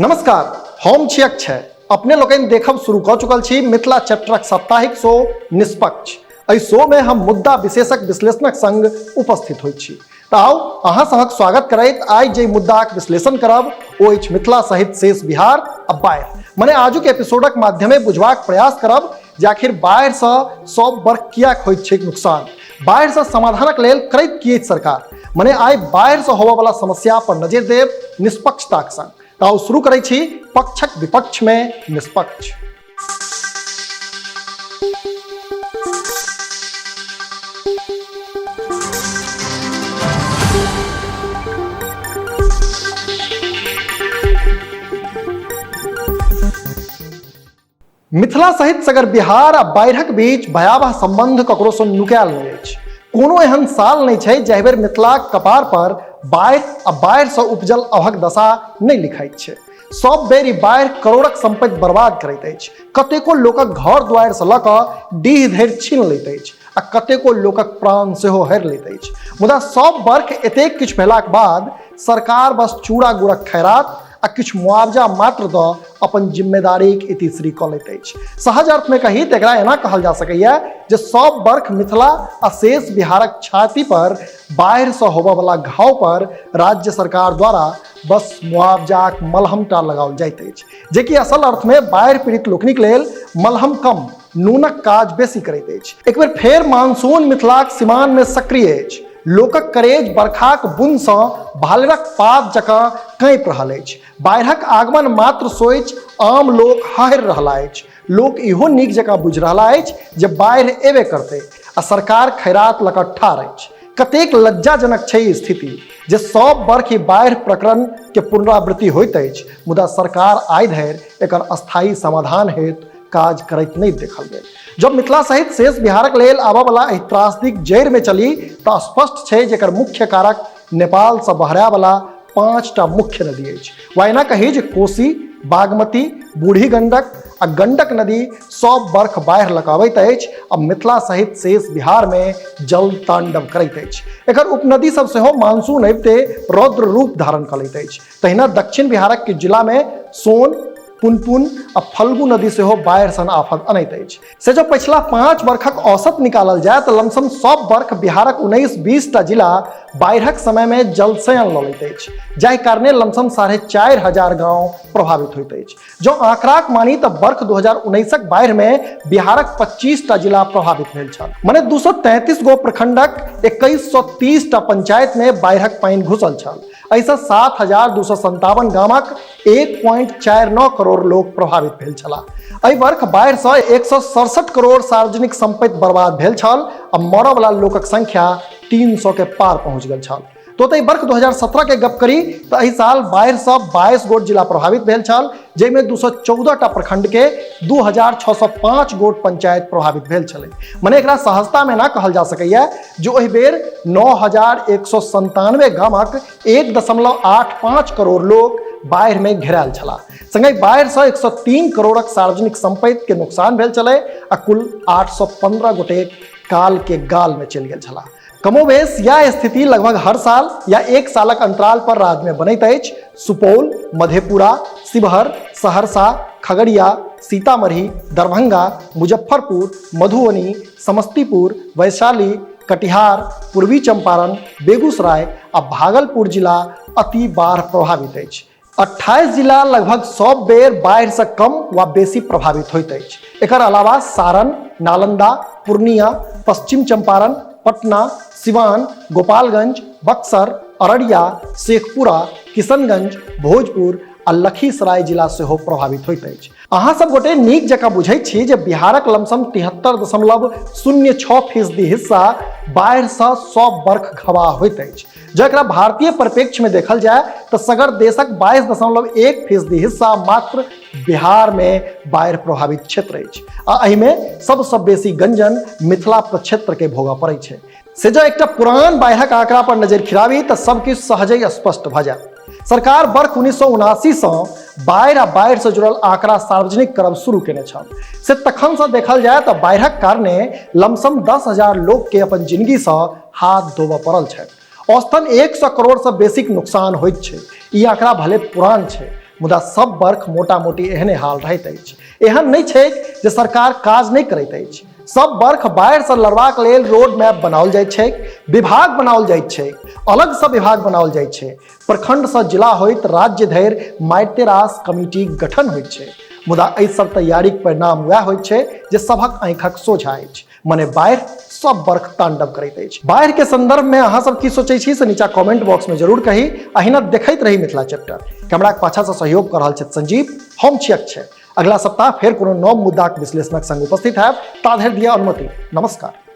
नमस्कार, हम छी अक्षय। अपने लोकनि देखब शुरू कऽ चुकल छी मिथिला चैप्टरक साप्ताहिक शो निष्पक्ष। एहि शो में हम मुद्दा विशेषक विश्लेषणक संग उपस्थित होइत छी। तऽ आउ अहाँ सभक स्वागत करैत आइ जे मुद्दाक विश्लेषण करब ओ अछि मिथिला सहित शेष बिहार आ बाढ़ि। मने आजुक एपिसोडक माध्यमे बुझबाक प्रयास करब जे आखिर बाढ़िसँ सब वर्ग किएक होइत छैक नुकसान, बाढ़िसँ समाधानक लेल करैत की अछि सरकार। मने आइ बाढ़िसँ होबयवला समस्या पर नजरि देब निष्पक्षताक संग। तऽ आउ शुरू करै छी पक्षक विपक्ष में निष्पक्ष। मिथिला सहित सगर बिहार आ बाढ़िक बीच भयावह संबंध ककरो सँ नुकायल नहि अछि। कोनो एहन साल नहि छै जाहि बेर मिथिलाक कपार पर बाढ़ि आ बाढ़ि सँ उपजल अभग दशा नहि लिखाइत छै। सब बेर ई बाढ़ि करोड़क संपत्ति बर्बाद करैत अछि, कतेको लोकक घर दुआरि सँ लऽ कऽ डीह धरि छीन लैत अछि आ कतेको लोकक प्राण सेहो हरि लैत अछि। मुदा सब बर्ख एतेक किछु भेलाक बाद सरकार बस चूड़ा गुड़क खैरात आ किछु मुआवजा मात्र दऽ अपन जिम्मेदारीक इतिश्री कऽ लैत अछि। सहज अर्थमे कही तऽ एकरा एना कहल जा सकैए जे सब बर्ख मिथिला आ शेष बिहारक छाती पर बाढ़िसँ होबयवला घाव पर राज्य सरकार द्वारा बस मुआवजाक मलहमटा लगाओल जाइत अछि, जेकि असल अर्थमे बाढ़ि पीड़ित लोकनिक लेल मलहम कम नूनक काज बेसी करैत अछि। एक बेर फेर मानसून मिथिलाक सीमानमे सक्रिय अछि। लोकक करेज बरखाक बुनसँ भालरक पात जकाँ काँपि रहल अछि। बाढ़िक आगमन मात्र सोचि आम लोक हहरि रहला अछि। लोक इहो नीक जकाँ बुझि रहला अछि जे बाढ़ि एबे करतै आ सरकार खैरात लऽ कऽ ठाढ़ अछि। कतेक लज्जाजनक छै ई स्थिति जे सब बर्ख ई बाढ़ि प्रकरण के पुनरावृत्ति होइत अछि, मुदा सरकार आइ धरि एकर अस्थायी समाधान हेतु काज करैत नहि देखल गेल। जब मिथिला सहित शेष बिहारक लेल आबयवला एहि त्रासदीक जड़िमे चली तऽ स्पष्ट छै जे एकर मुख्य कारक नेपालसँ बहरायवला 5टा मुख्य नदी अछि, वा एना कही जे कोसी, बागमती, बूढ़ी गंडक आ गंडक नदी सब बर्ख बाढ़ि लऽ कऽ अबैत अछि आ मिथिला सहित शेष बिहारमे जल तांडव करैत अछि। एकर उपनदी सब सेहो मानसून अबिते रौद्र रूप धारण कऽ लैत अछि। तहिना दक्षिण बिहारक किछु जिलामे सोन, पुनपुन आ फल्गु नदी सेहो बाढ़ि सन आफत अनैत अछि। से जँ पछिला 5 बरखक औसत निकालल जाय तऽ लमसम सब बर्ख बिहारक 19-20टा जिला बाढ़िक समयमे जलशयन लऽ लैत अछि, जाहि कारणे लमसम 4,500 गांव प्रभावित होइत अछि। जँ आंकड़ाक मानी तऽ बर्ख 2019क बाढ़िमे बिहारक 25टा जिला प्रभावित भेल छल। मने 233 गो प्रखंडक 2130टा पंचायतमे बाढ़िक पानि घुसल छल। एहिसँ 7,257 गामक 1.49 करोड़ लोक प्रभावित भेल छलाह। एहि वर्ष बाढ़िसँ 167 करोड़ सार्वजनिक संपत्ति बर्बाद भेल छल आ मरयवला लोकक संख्या 300 के पार पहुंच गेल छल। तो ओतहि वर्ष 2017 के गप करी तऽ एहि साल बाढ़िसँ 22 गोट जिला प्रभावित भेल छल, जाहिमे 214टा प्रखंड के 2605 गोट पंचायत प्रभावित भेल छलै। मने एकरा सहजतामे ना कहल जा सकैए जे ओहि बेर 9,197 गामक 1.85 करोड़ लोक बाढ़िमे घेरायल छलाह। संगहि बाढ़िसँ 103 करोड़क सार्वजनिक संपत्ति के नुकसान भेल छलै आ कुल 815 गोटे काल के गाल में चलि गेल छलाह। कमोबेश यह स्थिति लगभग हर साल या एक सालक अंतराल पर राज्य में बनैत अछि। सुपौल, मधेपुरा, शिवहर, सहरसा, खगड़िया, सीतामढ़ी, दरभंगा, मुजफ्फरपुर, मधुबनी, समस्तीपुर, वैशाली, कटिहार, पूर्वी चंपारण, बेगूसराय आ भागलपुर जिला अति बाढ़ प्रभावित अछि। 28 जिला लगभग सब बेर बाढ़िसँ कम वा बेसी प्रभावित होइत अछि। एकर अलावा सारण, नालंदा, पूर्णिया, पश्चिम चंपारण, पटना, सिवान, गोपालगंज, बक्सर, अररिया, शेखपुरा, किशनगंज, भोजपुर आ लखीसराय जिला सेहो प्रभावित होइत अछि। अहाँ सब गोटे नीक जकाँ बुझैत छी जे बिहारक लमसम 73.06% हिस्सा बाढ़िसँ सब बर्ख घबाह होइत अछि। जँ एकरा भारतीय परिप्रेक्ष्य में देखल जाय तऽ सगर देशक 22.1% हिस्सा मात्र बिहार में बाढ़ि प्रभावित क्षेत्र अछि आ एहिमे सबसँ बेसी गंजन मिथिला प्रक्षेत्र के भोगऽ पड़ै छै। से जँ एकटा पुरान बाढ़िक आंकड़ा पर नजरि खिराबी तऽ सबकिछु सहजे स्पष्ट भऽ जायत। सरकार वर्ष 1979 सँ बाढ़ि आ बाढ़ि से जुड़ल आंकड़ा सार्वजनिक करब शुरू केने छल। से तखन से देखल जाय तऽ बाढ़िक कारणे लमसम 10,000 लोक के अपन जिंदगी सँ हाथ धोबऽ पड़ल छनि। औसतन 100 करोड़ से बेसीक नुकसान होइत छै। ई आंकड़ा भले पुरान छै, मुदा सब बर्ख मोटा मोटी एहने हाल रहैत अछि। एहन नहि छैक जे सरकार काज नहि करैत अछि। सब बर्ख बाढ़िसँ लड़बाक लेल रोड मैप बनाओल जाइत छैक, विभाग बनाओल जाइत छैक, अलगसँ विभाग बनाओल जाइत छै, प्रखंडसँ जिला होइत राज्य धरि मारिते रास कमिटीक गठन होइत छै, मुदा एहि सब तैयारीक परिणाम वएह होइत छै जे सभक आँखिक सोझा अछि, मने बाढ़ि सब बर्ख तांडव करैत अछि। बाढ़ि के संदर्भ में अहाँ सब की सोचै छी से नीचा कमेंट बॉक्स में जरूर कही। अहिना देखैत रही मिथिला चैप्टर। कैमराक पाछा से सहयोग कर रहल छथि संजीव, हम छी अक्षय। अगला सप्ताह फेर कोनो नव मुद्दाक विश्लेषणक संग उपस्थित हैब, ता धरि दिअ अनुमति। नमस्कार।